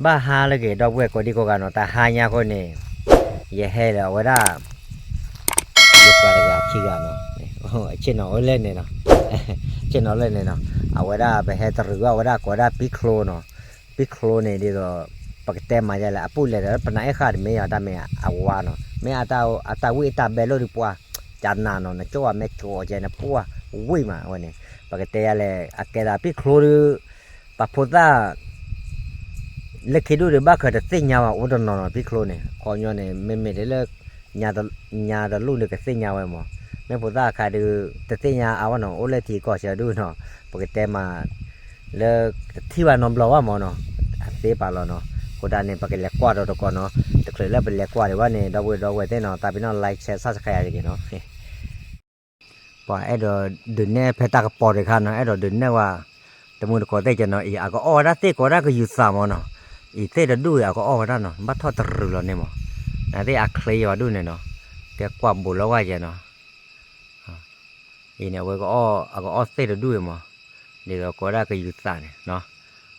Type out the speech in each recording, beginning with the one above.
ဘၣ်ဟါလၢက့ၤ ဒီပုၢ်ဝဲၢ်ကိးဒံကိးဂၤနီၤ, တဟါညါအဃိန့ၣ် ယဟဲလၢအဝဲဒၣ် ယပှၤတဂၤခံဂၤနီၤ, ဆ့ၣ်နီၤအိၣ်လၢန့ၣ်နီၤ, ဆ့ၣ်နီၤလၢန့ၣ်နီၤ, အဝဲဒၣ်ပဟဲတရံးဘၣ် အဝဲဒၣ်ကိးဝဲဒၣ်ပံၣ်ချိနီၤ, ပံၣ်ချိန့ၣ်ဒ်သိး ပကတဲမၤယဲလဲၣ် အပုၢ်လဲၤဒီးပနၢ်အဲၣ်ဃာ်တမ့ၢ်ယၤ တၢ်မ့ၢ်အဝါနီၤ, မ့ၢ်အတၢ်ဝံၣ်အတၢ်ဘဲလိၣ်ဒုးပှၢ်, ကနၤနီၤ နကၠီၣ်အမဲာ်ကၠီၣ်ကဲန့ၣ် ပှၢ်ဝံၣ်မးဝဲန့ၣ်, ပကတဲယဲလဲၣ် အကဲသးပံၣ်ချိဒုး ပှၤဖိသၣ် လၢခံဒူၣ်ဒီး ဘၣ်ဃးတသ့ၣ်ညါဘၣ် အိၣ်တနီၤနီၤ ပံၣ်ချိန့ၣ် ခီပညီန့ၣ် မ့မ့ၢ်ဒ်လၢ ညါတလူၢ်ဒီးကသ့ၣ်ညါဝဲမး, မ့ၢ်ဖိသၣ်အခါဒုး တသ့ၣ်ညါအါဝဲနီၤ အိၣ်လၢထံကီၢ်ဆၢဒူၣ်နီၤ, ပကတဲမး လၢတထံၣ်ဘၣ်နီတဘျီဘၣ်မးနီၤ, အသ့ပာ်လီၤနီၤ, အဃိဒၣ်န့ၣ် ပကလဲၤကွၢ်ဒီးတကီးနီၤ, တချုးလၢပလဲၤကွၢ်ဒံးဘၣ်န့ၣ် ဒီပုၢ်ဝဲၢ်ဒီပုၢ်ဝဲၢ်သ့ၣ်နီၤ သးပ့ၤနီၣ် like share subscribe ယၤတက့ၢ်နီၤ ပှၤအဲၣ်ဒိးဒုးနဲၣ်ဖဲတၢ်ကပီၤတခါနီၤ, အဲၣ်ဒိးဒုးနဲၣ်ဝဲ တမုၢ်တကိးသ့ၣ်ကနီၤအံၤ အကအီၣ်ဝဲဒၣ်သ့ၣ်ကိးဒၣ်ကယူၤသးမးနီၤ, အံၤသ့ၣ်တဒူၣ်အံၤ အကအီၣ်ဝဲဒၣ်နီၤ, ဘၣ်ထီၣ်တရူးလီၤန့ၣ်မး, နသ့ၣ်အချ့ယၤဘၣ်ဒူၣ်န့ၣ်နီၤ, ကဲကွၢ်ဘူးလီၤဝဲယဲနီၤ, အံၤန့ၣ် အဝဲ အကအီၣ်သ့ၣ်တဒူၣ်အံၤမး, ဒ်သိးကိးဒၣ်ကယူၤသးန့ၣ်နီၤ,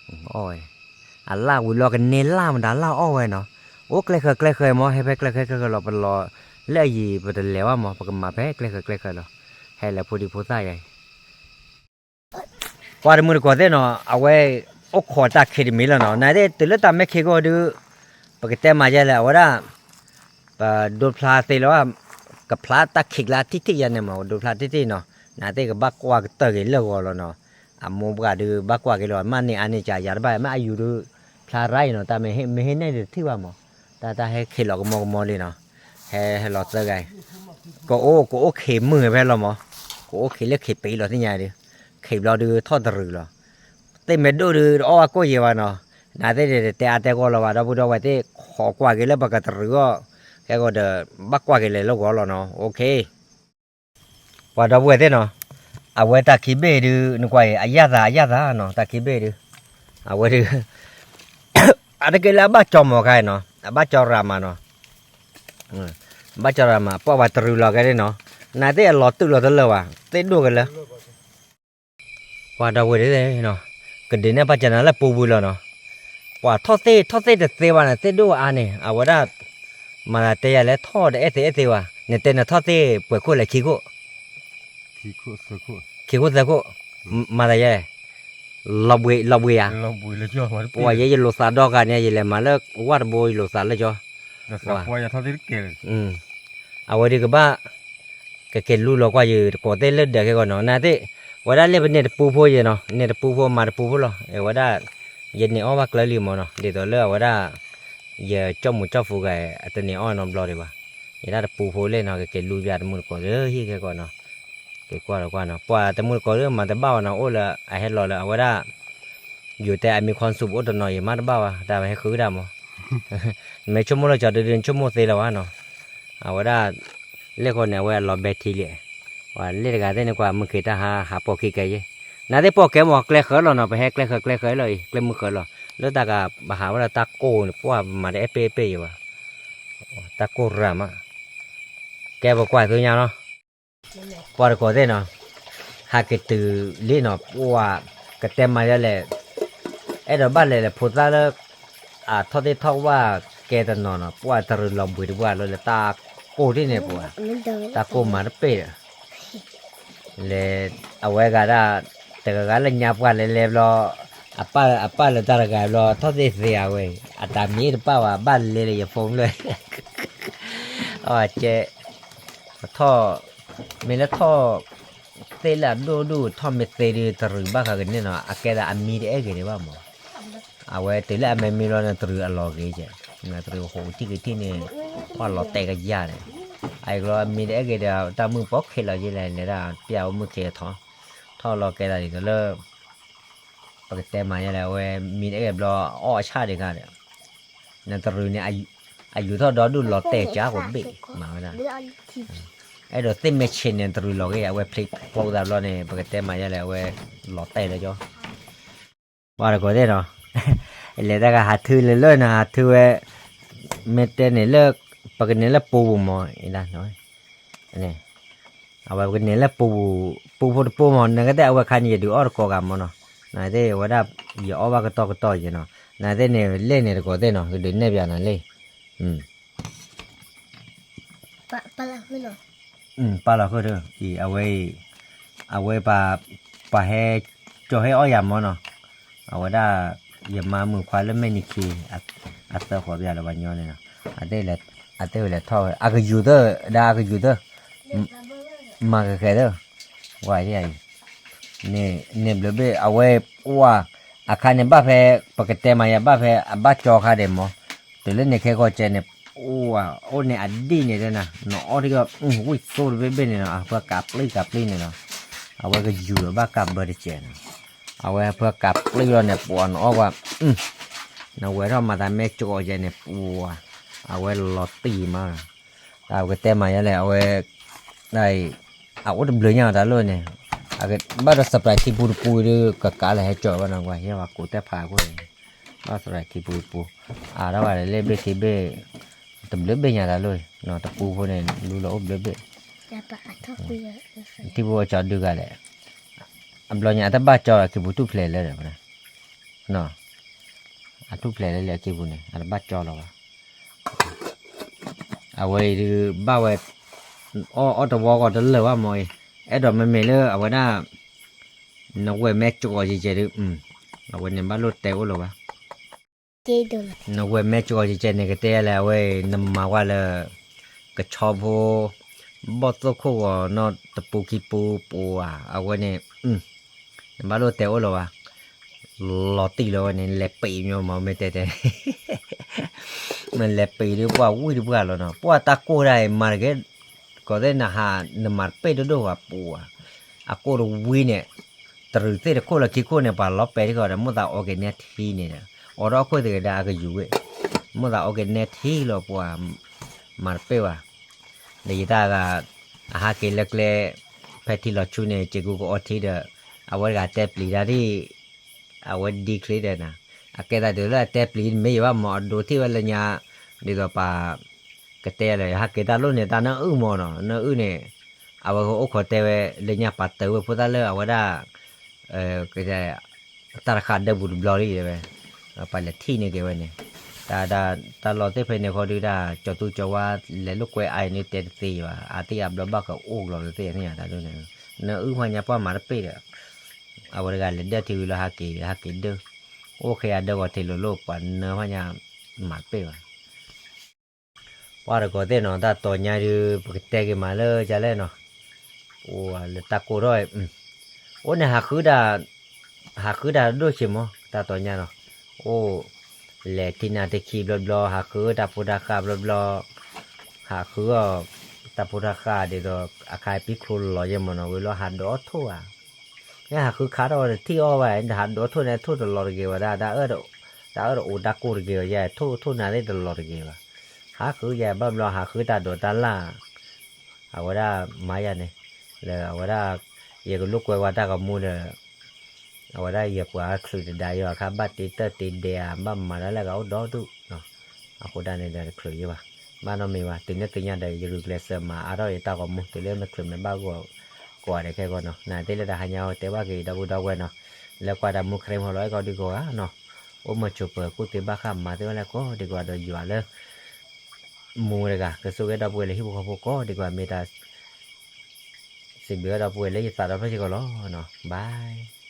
အီၣ်ဝဲ အလၢ်ဝံၤလီၤကန့ၢ်လၢ်မတၤလၢ်အီၣ်ဝဲနီၤ, အိၣ်ကျဲဃၢၤကျဲဃၢၤမး ဟဲဖဲကျဲဃၢၤကျဲဃၢၤလီၤ ပလီၤလၢအယံၤ ပတလဲၤဘၣ်မး ပကမၤဖဲကျဲဃၢၤကျဲဃၢၤလီၤ, ဟဲလၢဖိဒံဖိသၣ်ယၤအံၤ ပှၤတမုၢ်တကိးသ့ၣ်နီၤ အဝဲ အိၣ်ခိးတၢ်ခံးတမံၤလီၤနီၤ, နသ့ၣ်တုၤလၢတၢ်မဲာ်ခံးဂီၢ်ဒုး ပကတဲမၤယဲလဲၣ် အဝဲဒၣ် ပဒိဖျါသ့လၢၤဘၣ်, ကဖျါတၢ်ခံးကျါထံၣ်ထံၣ်ယဲန့ၣ်မး ဒိဖျါထံၣ်ထံၣ်နီၤ, နသ့ၣ်ကဘၣ်ကွၢ်ကတၢၢ်က့ၤလၢဂီၤလီၤနီၤ, အမိၢ်ပှၢ်ဒုးဘၣ်ကွၢ်က့ၤလီၤ မ့ၢ်န့ၢ်အါန့ၢ်ကယၤတဘၣ် မ့ၢ်အယူၤဒုး ဖျါရၢ်အံၤနီၤ, တၢ်မ့ၢ်ဟ့ၣ်န့ၢ်တထံၣ်ဘၣ်မး, တၢ်တၢ်ဟဲခံးလီၤကမီကမီလံနီၤ, ဟဲဟဲလီၤသၢဂၤအံၤ ကအိၣ် ကအိၣ်ခံးမုၢ်ဖဲလီၤမး, ကအိၣ်ခံးလၢခံးပံးလီၤသ့ၣ်ညါဒုး, ခံးဘျီဒုးထီၣ်တရူးလီၤ, သ့ၣ်မ့ၢ်ဒိၣ်ဒုးတအီၣ်ဘၣ်ကိၣ်ယဲၢ်ဘၣ်နီၤ, နသ့ၣ်ဒုးတတဲအါတဲဂီၢ်လီၤဘၣ် ဒီပုၢ်ဒီဝဲၢ်သ့ၣ် ခိးကွၢ်က့ၤလၢပကတရူးအီၤ, ကဲဂီၤဒီး ဘၣ်ကွၢ်က့ၤလဲၤလၢဂီၤလီၤနီၤ, OK ပှၤဒီပုၢ်ဝဲၢ်သ့ၣ်နီၤ, အဝဲတၢ်ခံးဘ့ၣ်ဒုး နကွၢ်အံၤ အယၣ်သး အယၣ်သးနီၤ, တၢ်ခံးဘ့ၣ်ဒုး အဝဲဒုး အတက့ၢ်လၢအဘၣ်ကၠီၤမီၤခါအံၤနီၤ, အဘၣ်ကၠီၤရၤမးနီၤ, ဘၣ်ကၠီၤရၤမး ပှၤဘၣ်တရူးလီၤကဲဒၣ်နီၤ, နသ့ၣ်အလီၤတုာ်လီၤတလၢာ်ဘၣ် သ့ၣ်ဒိၣ်ကလၢ ပှၤဒီပုၢ်ဝဲၢ်သ့ၣ်နီၤ, ကဒုးနဲၣ်ပၢ်ကနၤလၢပူၤပူၤလီၤနီၤ, ပှၤထီၣ်သ့ၣ်ထီၣ်သ့ၣ်တသ့ဘၣ်န့ၣ် သ့ၣ်ဒိၣ်အါန့ၣ် အဝဲဒၣ် မၤသးတဲယၤလဲၣ် ထီၣ်တအဲၣ်သ့အဲၣ်သ့ဘၣ်, နတဲနထီၣ်သ့ၣ်ပှဲၤခိၣ်လဲၣ်ခံခိၣ်, ခံခိၣ်သၢခိၣ်, မၤသးယဲ, လီၤဘှံးလီၤဘှံးယၤ, ပှၤယဲယလိာ်သးဒီဂၤန့ၣ် ယလဲၤမၤလၢဝၢ်တဘိယလိာ်သးလၢကၠီ အဝဲဒုးကဘၣ် ကက့ၤလူလီၤကွၢ်ယတကိးသ့ၣ်လၢဒၢးခဲဂီၢ်နီၤ, နသ့ၣ် ဝဲဒၣ်လၢပန့ၢ်တပူဖိယဲနီၤ, န့ၢ်တပူဖိမၤတပူဖိလီၤ, အဝဲဒၣ် ယန့ၢ်အီၣ်ဘၣ်ကျၢၤလံမးနီၤ, ဒ်သိးလၢအဝဲဒၣ် ယကၠီၣ်မူးကၠီၣ်ဖူဂၤ အတန့ၢ်အီၣ်နီတဘျီဒံးဘၣ်, ယဒၣ်တပူဖိလံနီၤ, ကက့ၤလူယၤတမုၢ်တကိးလၢဟံၣ်ခဲဂီၢ်နီၤ, က့ၤကွၢ်ဒီးကွၢ်နီၤ, ပှၤတမုၢ်တကိးလၢမၤတဘၣ်ဘၣ်နီၤ, အိၣ်လၢအဟဲလီၤလၢအဝဲဒၣ် ယိၤတဲအမံၤခီစူး အိၣ်တနီၤယမၤတဘၣ်ဘၣ်, တၢ်ဝဲဟဲဃုဒၣ်မး, နမ့ၢ်ဆိကမိၣ်လၢကၠီဒုဒု နဆိကမိၣ်သ့လၢၤဘၣ်နီၤ, အဝဲဒၣ် လၢဃီန့ၣ် အဝဲအလီၤဘဲထံလံ, ပှၤလၢတဂၤသ့ၣ်န့ၣ် ကွၢ်မုၢ်က့ၤတၢ်ဟး ဟးပိာ်ခံကဲယဲ, နသ့ၣ်ပိာ်ကဲမး ကျဲဃၢၤလီၤနီၤ, ပဟဲကျဲဃၢၤကျဲဃၢၤလီၤအံၤ ကျဲမုၢ်ဃၢၤလီၤ, လၢတၢ်ကပဟးဝဲဒၣ်တၢ်ကိၢ်န့ၣ် ပှၢ်ပမၤတအဲၣ်ပ့ၣ်ပ့ၣ်ယဲဘၣ်, တၢ်ကိၢ်ရၤမး, ကဲပကွၢ်သ့ၣ်ညါနီၤ ပှၤတကိးသ့ၣ်နီၤ, ဟးက့ၤတုၤလံနီၤ, ပှၤကတဲမၤယဲလဲၣ်, အဲၣ်ဒိးဘၣ်လဲၤလဲၤဖိသၣ်လၢ အထီၣ်သ့ၣ်ထီၣ်ဝၣ်ကဲတနီၤနီၤ, ပှၤတရူးလီၤဘှံးတပှၢ်လီၤလၢတၢ်ကိၢ်ဒ်န့ၣ်ပှၤ, တၢ်ကိၢ်မၤတပ့ၢ်ဒီး လဲၤ အဝဲဂၤဒၣ် တဂၤဂၤလၢညါပှၢ်လဲၤလဲၤဘျီ, အပၢ် အပၢ်လၢတၢ်တဂၤဘျီ ထီၣ်သ့ၣ်သ့အဝဲ, အတၢ်မံတပၢ်ဘၣ် ဘၣ်လဲၤလၢယ phone လၢ အကဲ ထီၣ် မ့ၢ်လၢထီၣ် သ့ၣ်လၢအဒိၣ်ဒိၣ် ထီၣ်မ့ၢ်သ့ဒုး တရူးဘၣ်ဃးကန့ၢ်နီၤ, အကဲဒၣ်အမံတအဲၣ်ဂ့ၤဒံးဘၣ်မး, အဝဲတုၤလၢအမ့ၢ်မံဘျီန့ၣ် တရူးအလီၤဂ့ၤကဲ, တရူးဟူးထံၣ်ကထံၣ်န့ၣ် ပှၢ်လီၤတဲာ်ကယၢ်န့ၣ်, အအံၤဘျီမံတအဲၣ်ဂ့ၤဒီး တၢ်မုၢ်ပိာ်ခံးလီၤယဲလဲၣ်န့ၣ်ဒၣ် ပျၢ်အိၣ်မုၢ်ခံးထီၣ်, ထီၣ်လီၤကဲသးဒ်သိးလၢ ပကတဲမၤယဲလဲၣ် အဝဲမံတအဲၣ်ဂ့ၤဘျီ အီၣ်အဆၣ်ဒံးခါဒီး နတရူးန့ၣ် အယူၤထီၣ်ဒီဒူၣ်လီၤတဲာ်ကၢ်ကိးဘ့ၣ် မၤဝဲဒၣ်, အဲၣ်ဒိးသ့ၣ်မ့ၢ်ဆ့းန့ၣ် တရူးလီၤဂ့ၤ အဝဲဖျိးဖျိးသးဘျီန့ၣ် ပကတဲမၤယဲလဲၣ် အဝဲလီၤတဲာ်လၢကၠီ ပှၤတကိးသ့ၣ်နီၤ, လဲၤတၢ်ကဟးထုလၢလၢနီၤ ဟးထုဝဲ, မ့ၢ်တဲန့ၣ်လၢ ပကန့ၢ်လၢပူၤပူၤမး, အဝဲပကန့ၢ်လၢပူၤပူၤ ပူၤဖိတပူၤမး နကတဲအဝဲခါန့ၣ် ယဒုးအီၣ်တကိးဂၤမးနီၤ, နသ့ၣ်ဝဲဒၣ် ယအီၣ်ဘၣ်ကတီၢ်ကတီၢ်ယဲနီၤ, နသ့ၣ်န့ၣ်လဲၣ်န့ၣ်တကိးသ့ၣ်နီၤ ကဒုးနဲၣ်ပၠးနၤလံ. ပာ်လီၤဃုာ်ဒီး အံၤ အဝဲအံၤ အဝဲပှၤ ပှၤဟဲ ကၠီၤဟဲအီၣ်ယၤမၢ်နီၤ, အဝဲဒၣ် ယမါမုၣ်ခွါလၢမဲာ်နံၤခံ အသၢဃီၤပၠးလၢပှၤညီန့ၣ်နီၤ, အသ့ၣ်ဝဲလဲၤထီၣ်ဝဲ အကယူၤသၢ ဒၣ်အကယူၤသၢ မၤကဃဲၤသၢ ဝဲအံၤ န့ၣ်ဘျုးဘ့ၣ် အဝဲ ပှၤ အခါန့ၣ်ဘၣ်ဖဲ ပကတဲမၤယၤဘၣ်ဖဲ အဘၣ်ကၠီခါဒဲးမၢ်, တုၤလၢန့ၣ်ခဲကီၢ်ကဲန့ၣ် အိၣ်န့ၣ်အဒံၣ်န့ၣ်တဲနၤ နအီၣ်ထံကီၢ် ဝံၣ်သိတဘ့ၣ်ဘ့ၣ်န့ၣ်နီၤ အဖၢကးပျံၤကးပျံၤန့ၣ်နီၤ, အဝဲကယူၤလီၤဘၣ်ကးဘၢတစဲးနီၤ, အဝဲဖၢကးပျံၤလီၤန့ၣ် ပှၤနအီၣ်ကွၢ် နဝဲထီၣ်မၤသးမဲာ်ကၠီကီၢ်ကဲန့ၣ် ပှၤ အဝဲလီၤတံၢ်မးနီၤ, တၢ်ပကတဲမၤယါလဲၣ် အဝဲ အအိၣ်တဘျုးညါတၢ်လိၣ်န့ၣ်, ဘၣ်ဒီး surprise ထံပူတပူဒီး ကကးလၢဟဲကၠီၤဘၣ်နီၤကွၢ် ဟဲဝဲကိးတၢ်ဖးအဃိန့ၣ်, ဘၣ် surprise ထံပူတပူ, အါထီၣ်ဘၣ်လၢဘ့ၣ်ထံဘ့ၣ်, တဘျုးဘ့ၣ်ညါတၢ်လိၣ်, တပူဖိန့ၣ် လူလီၤအိၣ်ဘျုးဘ့ၣ်, ထံပူအကၠီဒုးဂၤလဲၣ်, အဘျီညါအတဘၣ်ကၠီလီၤ အခံပူၤထူၣ်ဖျဲးလၢဒီး အထူၣ်ဖျဲးလၢလၢအခံပူၤန့ၣ် အတဘၣ်ကၠီလီၤဘၣ်. အဝဲအံၤဒုးဘၣ်ဝဲ အီၣ်အီၣ်တဝီဂီၤတလၢာ်ဘၣ်မၢ်အံၤ, အဲၣ်ဒိးမ့မ့ၢ်လၢအဝဲဒၣ် နဝဲမဲာ်ကၠီကီၢ်ကဲကဲဒုး, အဝဲန့ၣ်ဘၣ်လိၣ်တဲအိၣ်လီၤဘၣ်. နဝဲမဲာ်ကၠီကီၢ်ကဲကဲန့ၣ် ကတဲလဲၣ် အဝဲအံၤ နမၤဝဲလၢ ကဆီဖိ ဘီၣ်သိၣ်ခိၣ်ဂီၤနီၢ်တပူခံပူပူဧါ အဝဲန့ၣ် နဘၣ်လိၣ်တဲအိၣ်လီၤဘၣ်. လီၤတံၢ်လီၤဝဲန့ၣ် လဲၤပံးမ့ၢ်မ့ၢ်တဲတဲ နလဲၤပံးဒုးပှၢ်ဝံၣ်တပှၢ်လီၤနီၤ ပှၢ်တၢ်ကိၢ်ဒၣ်အံၤ မၤတကဲ ကီးသ့ၣ်နဟး နမၤတပ့ၢ်ဒိၣ်ဒိၣ်ဝဲပူၤဧါ, အကိၢ်တဝံၤန့ၣ် တရုၤသ့ၣ်တခိၣ်လၢခံခိၣ်န့ၣ် ပှၤလီၤပဲာ်ထံဃီဒီး မိၣ်သးအီက့ၤနဲထံန့ၣ်ဒီး အိးထီၣ်ခိၣ်သ့ၣ်ကဒါအကယူၤဝဲ, မိၣ်သးအီက့ၤနဲထံလီၤပှၤ မၤတပ့ၢ်ဘၣ်. ဒီးယတၢ်ဂၤ အဟးက့ၤလၢကျဲ ဖဲထံလီၤဆူန့ၣ် စ့ၢ်ကီးကအီထံဒီး အဝဲတဂၤတဲပျံၤတၢ်ဒ် အဝဲဒ်ချ့ဒီးနၤ, အကဲသးဒ်သိးလၢအတဲပျံၤမ့ၢ်ယဘၣ်မ့ၢ်အဒိထံၣ်ဝဲလၢညါ, ဒ်သိးပှၤ ကတဲလၢ ဟးက့ၤတၢ်လိၣ်န့ၣ် တၢ်နၢအုၣ်မ့ၢ်နီၤ နၢအုၣ်န့ၣ်, အဝဲကအိၣ်ခိးတဲဝဲ လၢညါပှၤတၢၤဝဲဖိသၣ်လၢအဝဲဒၣ် တၢ်တဃာ်ဒၢပူၤတဘျီလံတဲဝဲ, ပှၤလဲၤထံၣ်န့ၢ်က့ၤဝဲန့ၣ်, တၢ် တၢ်လီၢ်သ့ၣ်ဖဲန့ၣ်ဃီဒုးတၢ် ကၠီၤသူကၠီၤဝါ လဲၤလိာ်ကွဲအါအံၤန့ၣ်တဲတသ့ဘၣ် အါတံၢ်အါဘျီဘၣ်ကအိၣ်ကလီၤတသ့န့ၣ်တၢ်ဒ်န့ၣ်, နၢအုၣ်ဖးညါပှၢ်မၤတပ့ၢ်ဒီး, အဝဲတဂၤလဲၤဒၢထံဝံၤလီၤဟးက့ၤ ဟးက့ၤဒၢ, အိၣ်ခဲအဒၢဂီၤထံးလိၤလိၤ ပှၤနၢဖးညါ မၤတပ့ၢ်ဘၣ်. ပှၤတကိးသ့ၣ်နီၤ တၢ်တီၤညါဒုး ပကတဲက့ၤမးလၢကလဲၣ်နီၤ, အိၣ်လၢတၢ်ကိၢ်ထီၣ်, အိၣ်န့ၣ် ဟးဃုတၢ်ဒိၣ်ဆံးမး တၢ်တီၤညါနီၤ, အိၣ် လဲၤထံနၤတခံဘျီဘျီ ဟးဃုတၢ်ဖိတၢ်ဃၢ်ဘျီဘျီ, ဟးဃုအီၣ် တၢ်ဖိတၢ်ဃၢ်ဒ်သိး အခါပံချိလီၤယဲမးနီၤ ဝံၤလီၤဟးဒိးအီၣ်ထိၣ်ဧါ, ဟဲဟးဃုခါထီၣ်ဝဲတထံၣ်အီၣ်ဘၣ် နဟးဒိးထိၣ်န့ၣ် ထိၣ်တလီၤတဂ့ၤဝဲဒၣ် တၢ်အၢၣ်တအိၣ်တၢ်ကိၢ်တဂ့ၤဝဲယဲ ထိၣ်ထိၣ်နၤသ့ၣ်တလီၤတဂ့ၤဘၣ်, ဟးဃုယဲဘၣ်ဘျီဟးဃုတၢ်ဒိးတၢ်လၢ် အဝဲဒၣ်မၤယၤန့ၣ်, လၢအဝဲဒၣ် ယကလိာ်ကွဲဝဲတၢ်ဂီၤမူဒီး အဝဲဒၣ်ယပှၤချုးတဒါယွၤအခါ ဘၣ်တ့တၢ်တ့ဒဲဧါ ဘၣ်မၤတၢ်လၢအဂၤအိၣ်ဒီဒူၣ်, အဃိဒၣ်န့ၣ်ဒီးတချုးယံၤဘၣ်, ဘၣ်နီတမံၤဘၣ် တုၤန့ၣ်သ့ၣ်ညါဒီး ယဂုာ်ကျဲးစၢးမၤအါထီၣ်ယတၢ်ဂီၤမူ တုၤလၢမ့ၢ်ချုးမ့ၢ်ဘၣ်ဂီၢ် ကိးဂၤဒဲးခဲဂီၢ်နီၤ နသ့ၣ်လၢတဟါညါအံၤ တဲဘၣ်က့ၤဒီပုၢ်ဒီဝဲၢ်နီၤ, လၢကွၢ်တၢ်မူခရံာ်မီၤလီၤအဲၣ်ကီးဒံးကိးဂၤနီၤ, အိၣ်မုာ်ဆိးပၢၤကူၣ်သ့ဘၣ်ဃးမၤသ့ၣ်ဝဲလၢကိးဒံးကိးဂၤဒီးယွၤလၢ မူတဂၤကဆိၣ်ဂ့ၤဒီပုၢ်ဝဲၢ်လၢဟံၣ်ဖိဃီဖိကိးဒံးကိးဂၤ မ့ၢ်တၢ် စံးဘျုးဝဲဒီပုၢ်ဝဲၢ်လၢယသးဒီဖျၢၣ်စ့ၢ်ကီးလီၤနီၤ bye.